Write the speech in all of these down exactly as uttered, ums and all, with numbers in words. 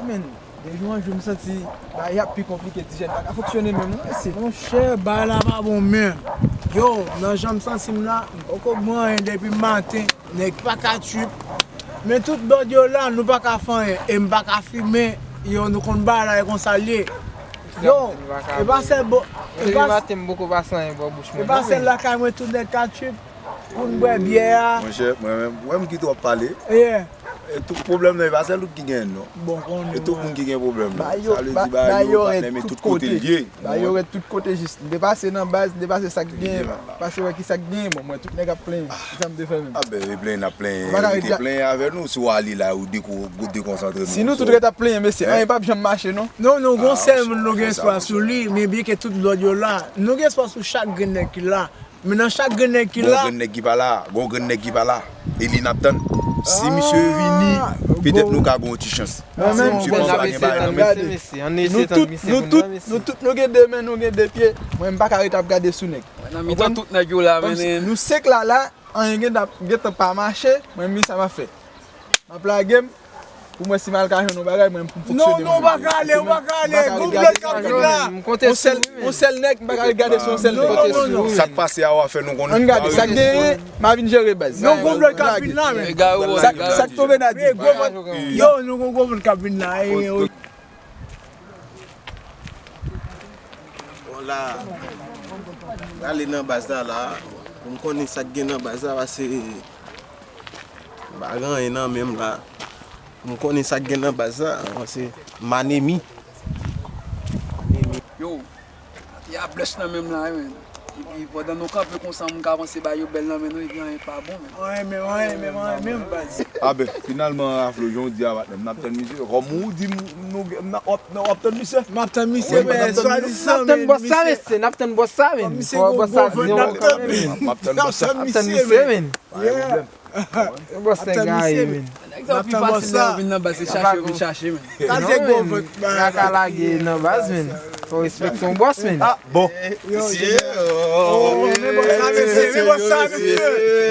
Men, de jou an jou, m santi bagay ap pi konplike, ti jèn pa ka fonksyone menm, non, mesye. Monchè, bagay la pa bon menm. Yo, nan jan m santi m la, m poko bwè anyen depi maten, nèg pa ka trip. Men tout lòt yo la, nou pa ka fè anyen, e m pa ka fimen, yo, nou konn bagay la, e konsa l ye. Yo, e pa sèl bo, e pa, maten, m poko pase anyen bò bouch mwen, e pa non, sèl men lakay mwen, tout nèg ka trip. Pou n bwè byè a. Monchè, mwen menm, ou wè m kite w ap pale. Yeah. E tout pwoblèm nan, e pa sèl ou ki genyen l, non. Bon, konnen, e tout moun ki gen pwoblèm nan. Sa vle di, ba yo, patnè, men tout kote l ye. Ba yo rèd tout kote, jis. M te pase nan baz, m te pase sa k genyen, pase wè ki sa k genyen. Bon, mwen, tout nèg ap plenyen. Ki sa m te fè menm? A ben, e plenyen n ap plenyen. Evite plenyen avè nou, si w ale la, ou deko-, ou dekonsantre nou. Si nou tout rete ap plenyen, mesye, anyen p ap janm mache, non. Non, nou gon sèl moun nou gen espwa sou li, men byenke tout lòt yo la, nou gen espwa sou chak grenn nèg ki la. Men nan chak grenn nèg ki la. Gon grenn nèg ki pa la, gon grenn nèg ki pa la. E li n ap tann. Si misye vini, petèt nou ka gon ti chans. Si misye konn pa gen bagay nan men. Nou tout, nou tout, nou tout, nou gen de men, nou gen de pye. Mwen, m pa ka rete ap gade sou nèg. Nan mitan tout nèg yo la, men. Nou senk la, la, anyen gen, gentan pa mache, mwen, m gen sa m ap fè. M ap lage m, pou mwen si m al ka jwenn yon bagay, mwen pou m fonksyone. Non, non, ou pa ka ale, ou pa ka ale. Gon blòd k ap vin la. M konte sou ou, men. Yon sèl nèg, m pa ka al gade sou yon sèl nèg. Non, non, non. Sa k pase a, w a fè nou konnen. Ann gade, sa k genyen, m a vin jere baz. Non, gon blòd k ap vin la, men. Sa k tonbe nan di. Yo, nou gon gwo moun k ap vin la. Bon, la, prale nan baz la, la, pou m konnen sa k gen nan baz la, pase m pa gen anyen nan men m la. Pou m konnen sa k gen nan baz la, pase m anemi. Yo, ati a blès nan men m la, wi, men. Epi pandan nou kanpe konsa, moun ka panse bagay yo bèl nan men nou, epi anyen pa bon, men. Anyen menm, anyen menm, anyen menm, baz. A ben, finalman, Aflo, jan w di a, patnè m, n ap tann misye. Kòm ou di m, nou, n ap, n ap tann misye. M ap tann misye, men, swadizan, n ap tann bòs sa, mesye, n ap tann bòs sa, men. Kòm misye gon gwo vant, n ap tann misye, men. Pa gen pwoblèm. Pa gen pwoblèm. Bòs nèg gaye, men. Nèg sa pi fasil lè yo vin nan baz, se chache yo vin chache, men. Gade gwo vant, men. Kaka lage nan baz, men. Fò respekte yon bòs, men. Ah, bon. Mesye, oh, men bòs sa, mesye, men bòs sa, mesye.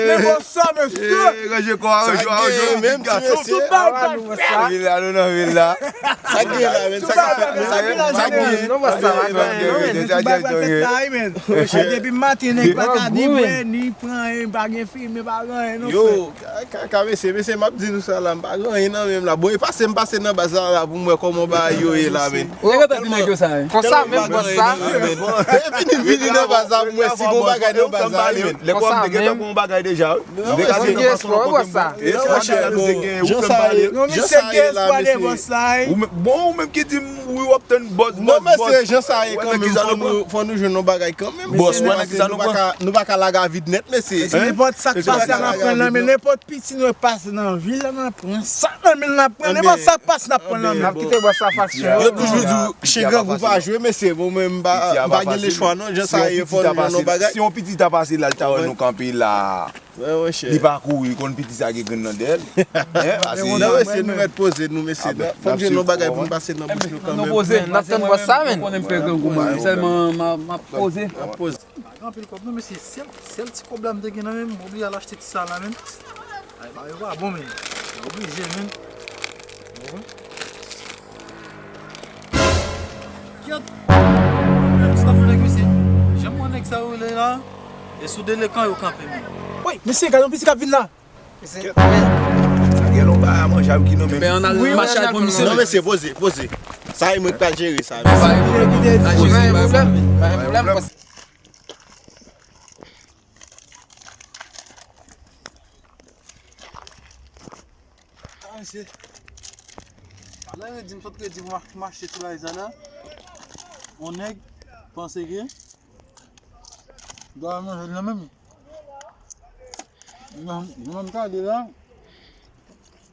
Men bòs sa, mesye. Ranje kò a, ranje kò a, ranje kò a, menm ti gason. Tout bagay pral fèt. Vil la, nou nan vil la. Sa k gen la, men, sa k ap fèt, men, sa k gen la, men. Non, bòs sa, pa gen, non, men. Tout bagay pral fèt la, wi, men. Depi maten, nèg pa ka ni bwè, ni pran, pa gen fimen, pa gen anyen, non, frè. Yo, Ka, ka, ka, mesye, mesye, m ap di nou sa la, m pa gen anyen nan men m la. Bon, e pase m pase nan baz la, la, pou m wè kòman bagay yo ye la, men. Ou gentan di nèg yo sa, wi. Konsa menm, bòs sa. E vini, vini nan baz la, pou m wè si gon bagay nan baz la, wi, men. Lè kò m te gentan gon bagay deja, wi. Non, mesye, gen espwa, bòs sa. Non, mesye, gen espwa de bòs sa, wi. Bon, ou menm ki di m, wi, w ap tann bòs, bòs, bòs. Non, mesye, jan sa ye kanmenm, fò nou, fò nou jwenn yon bagay kanmenm. Bòs, wè nan kisa nou pran. Nou pa ka lage a vid nèt, mesye. Nenpòt sa k pase n ap pran nan men, nenpòt piti nou wè pase nan vil la, n ap pran sa nan men, n ap pran nenpòt sa k pase, n ap pran nan men. N ap kite bòs sa faksyon. Yo toujou di w, chen grangou pa jwe, mesye. Bon, mwen, m pa, m pa gen lechwa, non. Jan sa ye, fò nou jwenn yon bagay. Si yon piti ta pase la, li ta wè nou kanpe la. Li pa kouri, konn piti sa gen grenn nan dèyè l. Non, mesye, nou mèt poze nou, mesye. Fò m jwenn yon bagay pou m pase nan bouch nou kanmenm. N ap tann bòs sa, men. Konnen m pè grangou, mwen. Sèlman, m ap poze. M ap poze. Pa gen anpil kòb non, mesye. Sèl, sèl ti kòb la m te gen nan men m, m oblije al achte ti sa la, men. Ay, bagay yo pa bon, men. Oblije, men. Ou konprann? Kyèt! Staf nèg, mesye. Jan m wè nèg sa yo rele la, e sou delekan yo kanpe, men. Woy, mesye, gade yon piti k ap vin la. Sa gen yon bagay manjab ki nan men. Wi, wi, mache al pran misye. Non, mesye, poze, poze. Sa e mwen k pral jere sa, mesye. Pa gen pwoblèm, pa gen pwoblèm. Ah, mesye. Pandan yo di m sot redi pou m mache sou lari sa la, yon nèg panse ke dwa manje l nan menm. Nan, nan menm kade la,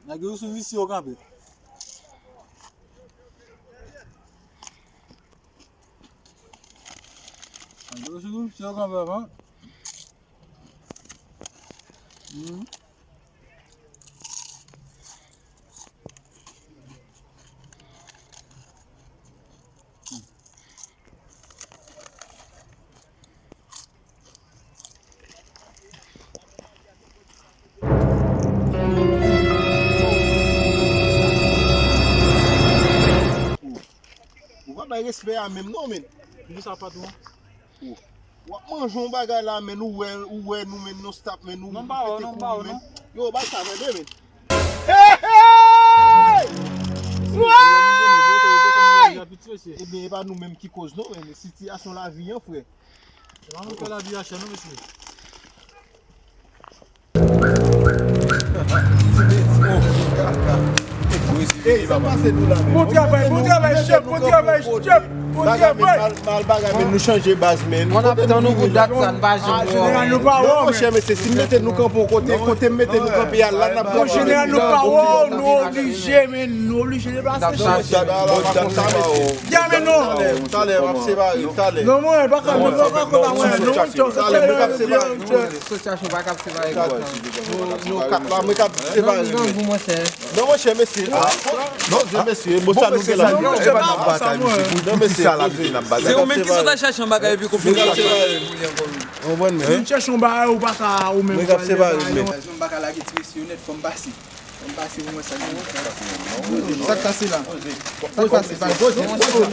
nèg yo sou visye yo kanpe. Nèg yo sou visye yo kanpe, papa. Hmm. Respè a menm non, men. Poukisa patwon? W ap manje yon bagay la, men ou wè, ou wè nou, men non stop, men nou. Non, m pa wè w, non, m pa wè w, non. Yo, bay sa, tande, men. Hey, hey! Woy! Ebyen, e pa nou menm ki koz, non, men sitiyasyon lavi an, frè. Se pa mwen ki fè lavi a chè, non, mesye. Ey, sa pase nou la, men? Bon travay, bon travay, chèf, bon travay, chèf, bon travay. Mal, mal bagay, men nou chanje baz, men. Mwen ap tann nou pou dat sa, n pa janm wè w. Jeneral, nou pa wè w, men. Non, monchè, mesye, si m mete nou kanpe yon kote, kote m mete nou kanpe a la, n ap kanpe. Jeneral, nou pa wè w, nou oblije, men, nou oblije deplase, chèf. Ya, men non. Talè, talè, m ap separe, talè. Non, mwen, pa ka, mwen pa ka konn mwen, non, monchè. Talè, mwen p ap separe. Asosyasyon pa ka separe. Nou, nou kat la, mwen k ap separe. Non, non, non, monchè. Non, monchè, mesye. Ah, non, mesye, bon, sa nou gen la. Non, monchè, pa konsa, mwen. Non, mesye, poze. Se ou menm ki sot al chache yon bagay epi konfyans la. Konprann, men. Vin chache yon bagay ou pa ka, ou menm. Mwen k ap separe, men. M pa ka lage ti mesye yo nèt, fò m pase. Fò m pase pou mwen sa k gen. Sa k pase la? Sa k pase, pa.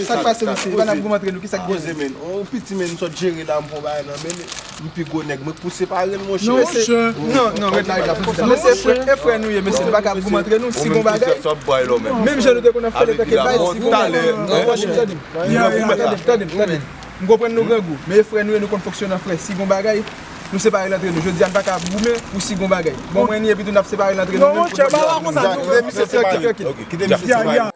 Sa k pase, mesye? Pa n ap goumen antre nou, ki sa k gen? Poze, men. On piti, men, m sot jere la, m pran bagay nan men. M pi gwo nèg, mwen k pou separe l, monchè. Non, monchè. Non, non, ret la, ret la. Mesye, e frè, e frè nou ye, mesye, nou pa ka ap goumen antre nou, si gon bagay. Menm jan nou te konn ap fè l antanke bay, si gon bagay. Tande m, tande m, tande m. M konprann nou grangou, men e frè nou ye, nou konn fonksyone an frè. Si gon bagay, nou separe l antre nou. Jodi a, n pa ka ap goumen pou si gon bagay. Bon, mwen ni epi tou n ap separe l antre nou menm pou jodi a. Non, monchè, pa konsa, non. Kite misye separe. Kite misye separe.